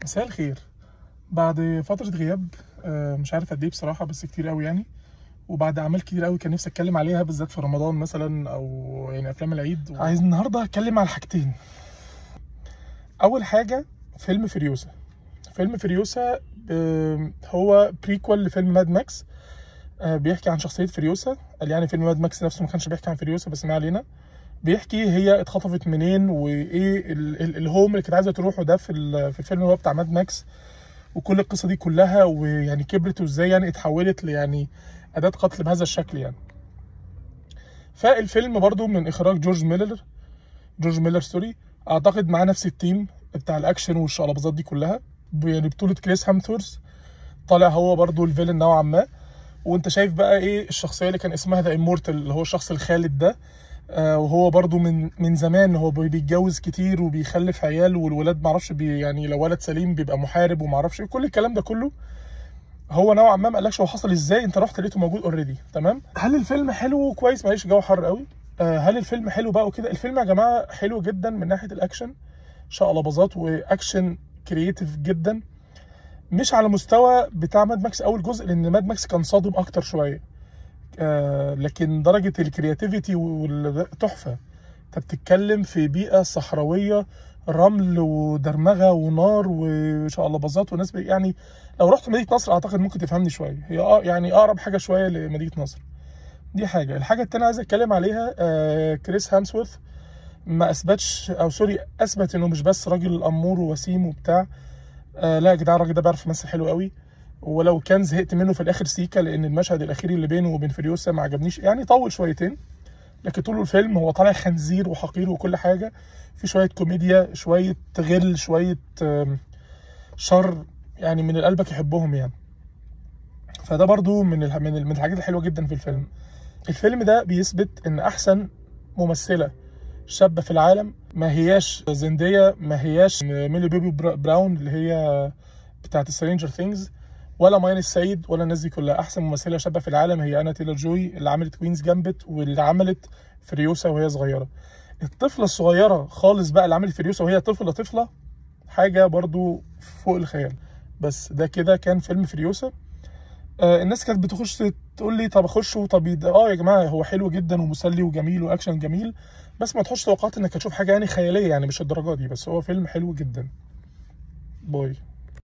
مساء الخير. بعد فترة غياب مش عارف قد ايه بصراحة، بس كتير قوي يعني، وبعد اعمال كتير قوي كان نفسي اتكلم عليها بالذات في رمضان مثلا، او يعني افلام العيد. عايز النهارده اتكلم على حاجتين. اول حاجة فيلم فيريوسا. فيلم فيريوسا هو prequel لفيلم Mad Max، بيحكي عن شخصية فيريوسا. قال يعني فيلم Mad Max نفسه ما كانش بيحكي عن فيريوسا، بس ما علينا. بيحكي هي اتخطفت منين، وايه ال home اللي كانت عايزه تروحه ده في الفيلم اللي هو بتاع Mad Max، وكل القصة دي كلها، ويعني كبرت وازاي يعني اتحولت ليعني اداه قتل بهذا الشكل يعني. فالفيلم برضو من اخراج جورج ميلر sorry، اعتقد معاه نفس ال team بتاع الاكشن والشقلباظات دي كلها، يعني بطوله كريس هامثورث، طالع هو برضو ال villain نوعا ما. وانت شايف بقى ايه الشخصية اللي كان اسمها the immortal، اللي هو الشخص الخالد ده، وهو برضو من زمان هو بيتجوز كتير وبيخلف عيال، والولاد معرفش يعني لو ولد سليم بيبقى محارب ومعرفش ايه كل الكلام ده كله. هو نوعا ما ما قالكش هو حصل ازاي، انت رحت لقيته موجود already. تمام. هل الفيلم حلو وكويس؟ معلش جو حر قوي. هل الفيلم حلو بقى وكده؟ الفيلم يا جماعة حلو جدا من ناحية الاكشن، شقلباظات و action creative جدا، مش على مستوى بتاع Mad Max اول جزء، لان Mad Max كان صادم اكتر شوية، لكن درجه ال creativity والتحفه. انت بتتكلم في بيئة صحراويه، رمل ودرمغه ونار وشقلباظات وناس يعني لو رحت مدينة نصر اعتقد ممكن تفهمني شوية، هي يعني اقرب حاجة شوية لمدينة نصر. دي حاجة. الحاجة التانية عايز اتكلم عليها، كريس هامسورث ما اثبتش، او sorry اثبت انه مش بس راجل امور ووسيم وبتاع، لا يا جدعان الراجل ده بيعرف يمثل حلو قوي. ولو كان زهقت منه في الاخر سيكا، لان المشهد الاخير اللي بينه وبين فيريوسا ما عجبنيش، يعني طول شويتين، لكن طول الفيلم هو طالع خنزير وحقير وكل حاجة، في شوية كوميديا، شوية غل، شوية شر، يعني من قلبك يحبهم يعني. فده برضو من الحاجات الحلوة جدا في الفيلم. الفيلم ده بيثبت ان احسن ممثلة شابه في العالم ما هياش زندية، ما هياش ميلي بيبي براون اللي هي بتاعت Stranger Things، ولا ماين السيد، ولا الناس دي كلها. احسن ممثلة شابه في العالم هي انا تايلور جوي، اللي عملت Queen's Gambit واللي عملت فريوسا وهي صغيرة. الطفلة الصغيرة خالص بقى اللي عملت فريوسا وهي طفله، حاجة برضو فوق الخيال. بس ده كده كان فيلم فريوسا. الناس كانت بتخش تقول لي طب اخش وطب يا جماعة هو حلو جدا ومسلي وجميل واكشن جميل، بس ما تحطش توقعات انك هتشوف حاجة يعني خيالية، يعني مش الدرجة دي، بس هو فيلم حلو جدا. bye.